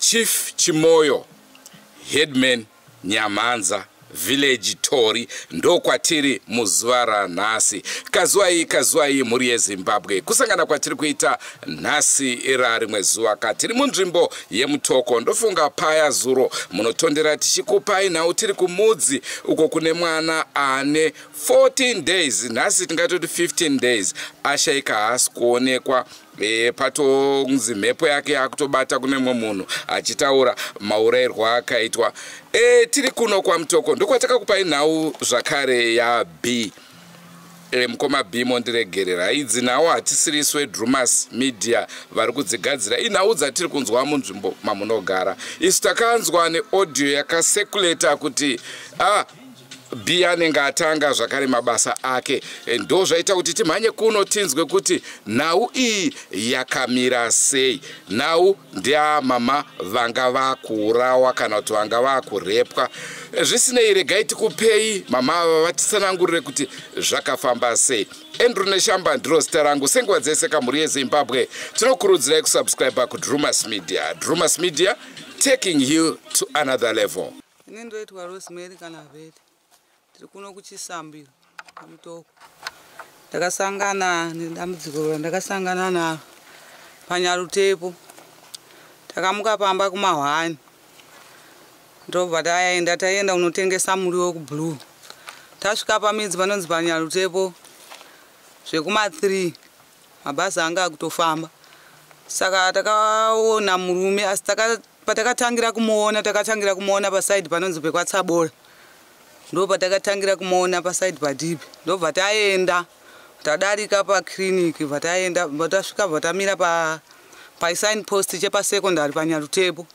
Chief Chimoyo, Headman Nyamhanza, Village Tori, ndokwatiri muzuva ranhasi. Kazuwai, kazuwai mhuri yeZimbabwe, kusangana kwatiri kuita nhasi rarimwe zuva katiri munzvimbo yeMutoko. Ndofunga paya zuro munotondera tichikupai nhau tiri kumudzi uko kune mwana ane 14 days, nhasi tingatoti 15 days ashaika, haasi kuonekwa. Patonzi mhepo yake yakutobata kune mumwe munhu achitaura maurayirwo akaitwa. Tiri kuno kwaMutoko, ndokwatakakupai nhau zvakare yaB. Mukoma B, mondiregerera, idzi nhau hatisiriswe Drumas Media vari kudzigadzira, inhau dzatiri kunzwa munzvimbo mamunogara. Isu takanzwa neaudio yakacirculata kuti B anenge atanga zvakare mabasa ake. Ndo zvaita kuti timhanye kuno tinzwe kuti nhau iyi yakamira sei. Nhau ndeamama vanga vakuurawa kana kuti vanga vakurepwa. Zvisinei, regai tikupei mama ava vatitsanangurire kuti zvakafamba sei. Andrew Neshamba ndiro zita rangu. Senguva dzese kamhuri yeZimbabwe, tinokurudzirai kusubscribe kuDrumas Media. Drumas Media, taking you to another level. Ini ndoitwa Rosemary kana Vhete. Tiri kuno kuChisambiro paMutoko. Ndakasangana nedambudziko randakasangana naro paNyarutepo. Takamuka pamba kuma1, ndobva taenda, taenda kunotengesa muriwo kuBlue. Tasvika pamidzi panonzi paNyarutepo zvekuma3, mabhazi anga akutofamba, saka takaona murume. Asi patakatangira kumuona, takatangira kumuona paside panonzi pekwaTsabora, ndo patakatangira kumuona paside padhipi. Ndobva taenda, tadarika pakiriniki, bva taenda, bva tasvika, bva tamira pasign post chepasecondary paNyarutepo.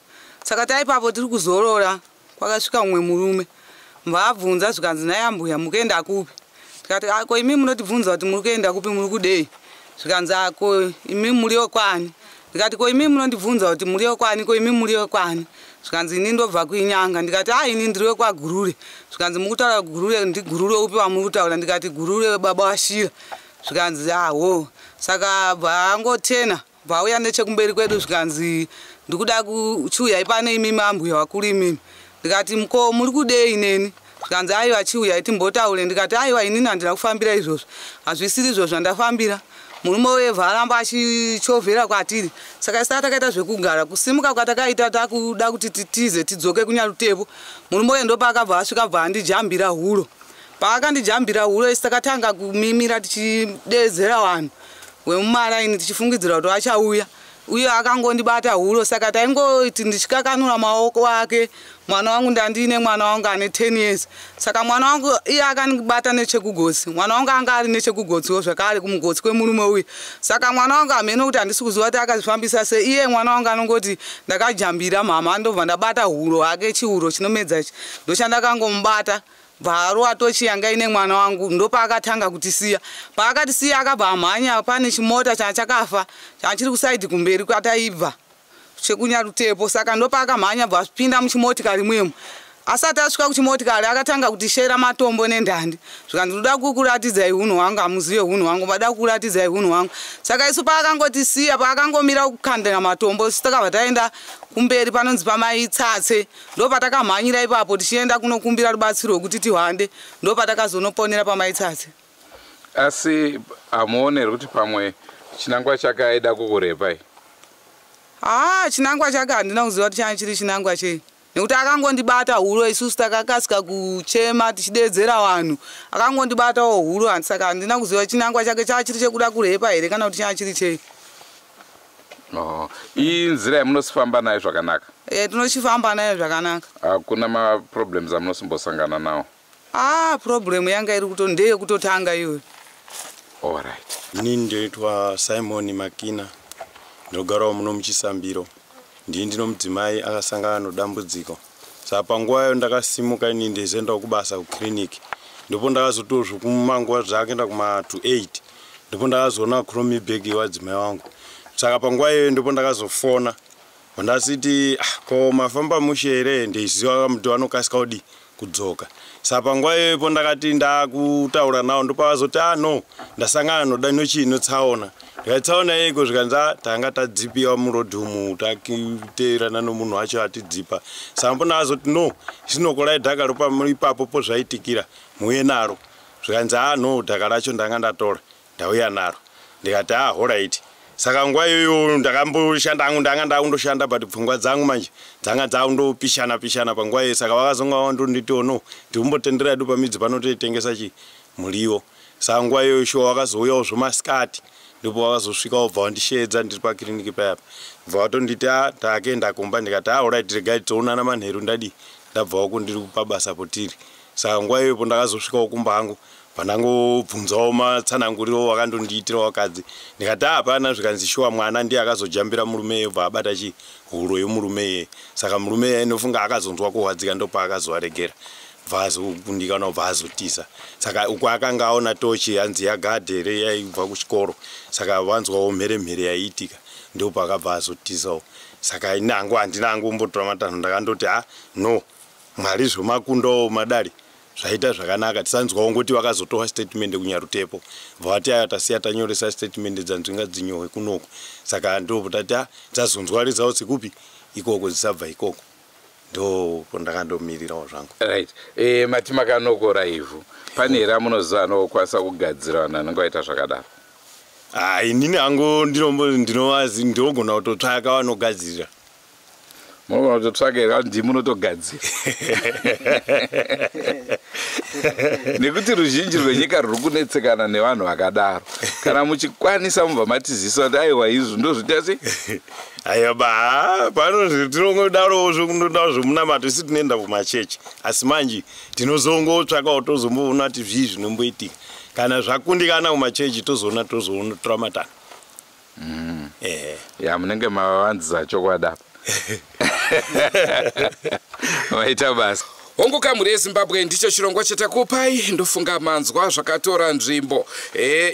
Saka taipapo tiri kuzorora, kwakasvika mumwe murume, mbabvunza, zvikanzi, "Nai ambuya, mukuenda kupi?" Tikati, "Ako imi munotibvunza kuti muri kuenda kupi, muri kudei?" Zvikanzi, "Ako imi muri wekwani?" Ndikati, "Ko imi munondibvunza kuti muri wekwani, ko imi muri wekwani?" Zvikanzi, "Ini ndobva kuInyanga." Ndikati, "A, ini ndiri wekwaGurure." Zvikanzi, "Mukutaura Gurure, ndiGurure upi wamuri kutaura?" Ndikati, "Gurure baba waShira." Zvikanzi, "Aho." Saka bva angotena, bva nechekumberi kwedu, zvikanzi, "Ndikuda kuchiuyai pane imimi ambuya wakuru imimi." Ndikati, "Mko muri kudei neni?" Zvikanzi, "Aiwa, chiuyai timbotaure." Ndikati, "Aiwa, inini handina kufambira izvozvo, hazvisiri izvo zvandafambira." Murume wevha aramba achichovhera kwatiri. Saka isa takaita zvekugara, kusimuka kwatakaita takuda kuti titize tidzoke kuNyarutepo, murume uye ndopaakabva asvika, bva andijambira huro. Paakandijambira huro, isi takatanga kumimira tichidedzera vanhu vemumaraini, tichifungidzira kuti vachauya. Uye akangondibata huro, saka taingoti ndichikakanura maoko ake. Mwana wangu, ndandine mwana wangu ane 10 years. Saka mwana wangu iye akandibata nechekugotsi, mwana wangu anga ari nechekugotsiwo zvakare, kumugotsi kwemurume uyu. Saka mwana wangu hamene kuti, handisi kuziva kuti akazvifambisa sei. Iye mwana wangu anongoti, "Ndakajambira mama, ndobva ndabata huro hake, chihuro chinomedza ichi ndochandakangomubata." Bva tochi yanga ine mwana wangu. Ndopaakatanga kutisiya. Paakatisiya, akabva amhanya pane chimota changa chakafa, changa chiri kuside kumberi kwataibva chekuNyarutepo. Saka ndopaakamhanya, bva apinda muchimotikari mwemo. Asati asvika kuchimotikari, akatanga kutishera matombo nendandi. Zvikanzi, "Ndoda kukuratidzai unhu hwangu, hamuzive unhu hwangu, vada kukuratidzai unhu hwangu." Saka isu paakangotisiya, paakangomira kukandira matombo, isu takabva taenda kumberi panonzi paMaitsatse. Ndo patakamhanyira ipapo tichienda kunokumbira rubatsiro rwekuti tihwande. Ndo patakazonoponera paMaitsatse. Asi hamuoneri kuti pamwe chinangwa chake aida kukurepai? Haa, chinangwa chake handina kuziva kuti changa chiri chinangwa chei, nekuti akangondibata huro. Isusu takakasika kuchema tichidedzera vanhu, akangondibatawo huro. Saka handina kuziva chinangwa chake chaa chiri chekuda kurepa here kana kuti chaa chiri chei. Oh, iyi nzira yamunosifamba nayo zvakanaka? E, tinochifamba nayo zvakanaka. Hakuna maproblems amunosimbosangana nawo? Ah, problem yanga iri kuto ndeyekutotanga iyoyo. Allright. Inini ndoitwa Simon Makina, ndinogarawo muno muChisambiro. Ndii ndino mudzimai akasangana nodambudziko. Saka panguva yayo ndakasimuka inini ndeizoendawo kubasa kukiriniki. Ndipo ndakazotozvo kumanguva zvaakaenda kuma to 8, ndipo ndakazoona chrome bag yewadzimai wangu. Saka panguva iyoyo ndipo ndakazofona ndasiti, "Ah, ko mafamba mushe here?" Ndeiziva muti vanokasika kudi kudzoka. Saka panguva iyoyo ndakati ndakutaura nawo, ndopavazoti, "Ah, no, ndasangana noda nochii notsaona." Ndikati tsaona yeiko? Zvikanzi tanga tadzipiwa murodhi umu, tateerana nomunhu wacho atidzipa. Saka mbona azoti no, isinokorai dhaka ipapo pozvaitikira, muuye naro. Zvikanzi no, dhaka racho ndanga ndatora, ndauya naro. Ndikati alright. Saka nguva iyoyo ndakamboshanda hangu, ndanga ndakundoshanda, but pfungwa dzangu manje dzanga dzakundopishana pishana panguva iyoyo. Saka vakazonga vandonditiwo no, tikumbotendera edu pamidzi panotoitengesa chi muriwo. Saka nguva iyoyo shuwa wakazouyawo zvomasikati, ndipo wakazosvika wobva wandisheedza ndiri pakiriniki payapa, bva watonditi takuenda kumba. Ndikati alright, regai toonana manheru, ndadi ndabvawo kundiri pabasa potiri. Saka nguva iyoyo ndakazosvikawo kumba hangu, pandangobvunzawo matsananguriro wakandondiitira wakadzi. Ndikati hapana. Zvikanzi shuwa mwana ndiye akazojambira murume iye, bva abata chi huro yemurume iyeye. Saka murume iyeye inofunga akazonzwa kurwadzika, ndopaakazovaregera, bva azokundikana, bva azotiza. Saka uko akanga aona tochi hanzi yagadhere yaibva kuchikoro, saka vanzwawo mheremhere yaiitika, ndopaakabva azotizawo. Saka ini hangu handina hangu kumbotora matanho, ndakandoti no, Mwari zvomakundawo madari zvaita zvakanaka. Tisanzwawo ngoti vakazotora statement kunyarutepo, bva vati aya tasiya tanyoresa statement dzanzvinga dzinyohwe kunoko. Saka ndo tati tazonzwa results kupi ikoko, dzisabva ikoko, ndo pandakandomirirawo zvangu. Right, mati makanokora ivhu, pane here amunoziva anokwanisa kugadzira vanhu vanenge vaita zvakadaro? Inini hangu ndinovazi, ndinogona kutotsvaka vanogadzirira. Munogona kutotsvaka here? Ndimi munotogadzira, nekuti ruzhinji rwenyika rwuri kunetsekana nevanhu vakadaro. Kana muchikwanisa, mubva matizisa kuti aiwa, izvi ndozvita sei. Aiwa ba, pano tinongodarowo zvokundodawo zvomunamato, isi tinoenda kumachechi, asi manje tinozongotsvakawo, tozomboona kuti zvii zvinomboitika. Kana zvakundikana kumachechi, tozoona tozotora matanho. Ehe. Ya, munenge mavavanzisa chokwadi apa. Maita basa. Hongu, kamhuri yeZimbabwe, ndicho chirongwa chatakupai. Ndofunga manzwa zvakatora nzvimbo.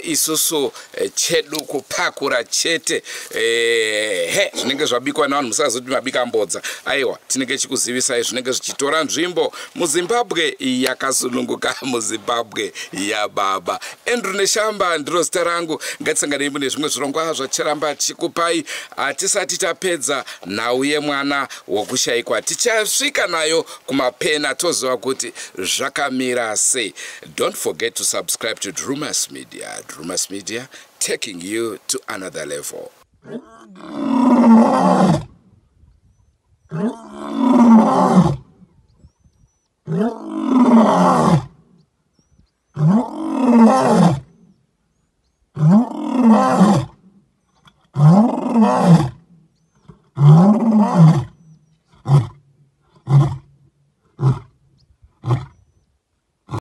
Isusu chedu kupakura chete. He, zvinenge zvabikwa navanhu, musazoti mabika mbodza. Aiwa, tinenge chikuzivisai zvinenge zvichitora nzvimbo muZimbabwe yakasununguka, muZimbabwe yababa. Andrew Neshamba ndiro zita rangu. Ngatisanganei mune zvimwe zvirongwa zvacharamba tichikupai. Hatisati tapedza nhau yemwana wokushayikwa, tichasvika nayo kumapena, toziva kuti zvakamira sei. Don't forget to subscribe to Drumas Media. Drumas Media, taking you to another level.